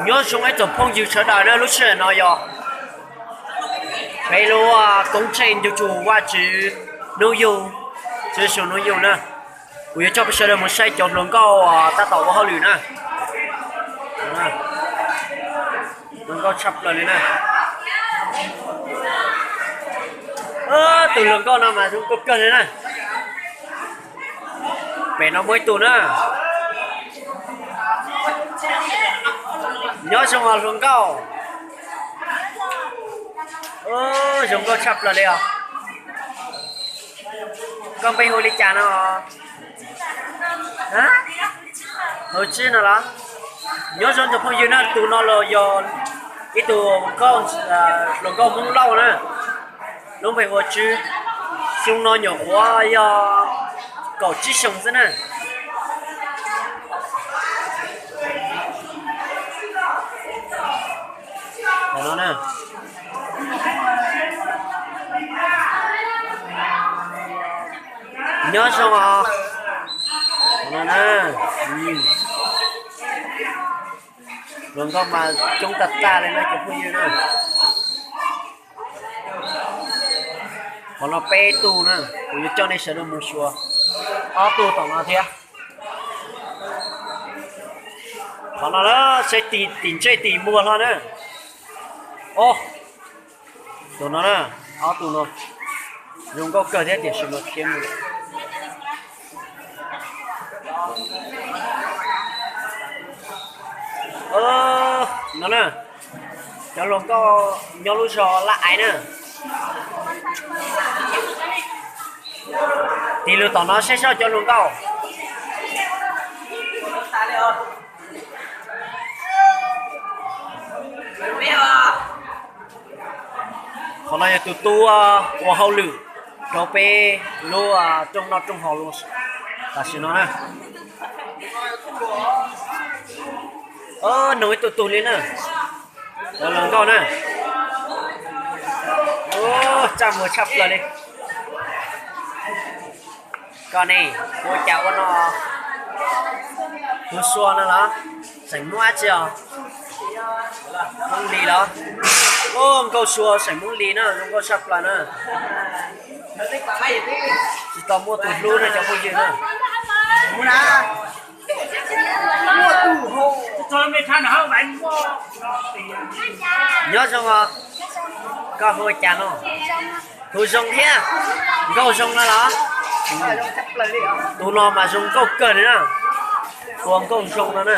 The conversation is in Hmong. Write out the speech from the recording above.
Nyob zoo ib tsoom phooj ywg sawv daws na, lub sij hawm no yog peb lub koob tsheej ntu zus Vajtswv hnub yug, Tswv Yexus hnub yug na. Kuv yuav coj peb sawv daws mus saib cov hluas nkauj tab tom ua hauj lwm na. Hluas nkauj tshaj plaws li na. Tus hluas nkauj no mas zoo nkauj kawg li na. Pem no muaj ib tug na. Nyob zoo os hluas nkauj. Zoo nkauj tshaj plaws li os. Koj npe hu li cas no? Hauv Tsib no los? Nyob zoo tus phooj ywg na, tus no los yog ib tug hluas nkauj Hmoob Lauj na. Lub npe hu ua Tswb. Xyoo no nyuam qhuav yog kaum tsib xyoo xwb na. Nyob zoo os. Hluas nkauj mas coob tag tag li na cov phooj ywg na. Qhov no peb tug na, kuv yuav coj nej sawv daws mus xyuas ob tug tom no thiab. Qhov no na, seb tim ntsej tim muag hlo na. Ob tug no na, ob tug no zoo nkauj kawg thiab tiam sis mas khiav mus. No na, cov hluas nkauj nyob lub zos Laj Aiv na. Tig lug tom no saib seb cov hluas nkauj. Qhov no yog tus tub ua hauj lwm rau peb lub rooj noj rooj haus tam sim no na. Noog ib tug tug li na. Cov hluas nkauj na. Txaj muag tshaj plaws li. Koj ne, ua cas ua no? Hu Sua no los? Xeem Hmoob dab tsi os? Hmoob Lis los? Nkauj Sua xeem Hmoob Lis na, zoo nkauj tshaj plaws na. Tsis tau muaj tus hlub na cov phooj ywg na. Nyob zoo os. Koj hu ua cas no? Hu Zoo thiab. Nkauj Zoo no los? Tus no mas zoo nkauj kawg li na. Tus nkauj Zoo no na.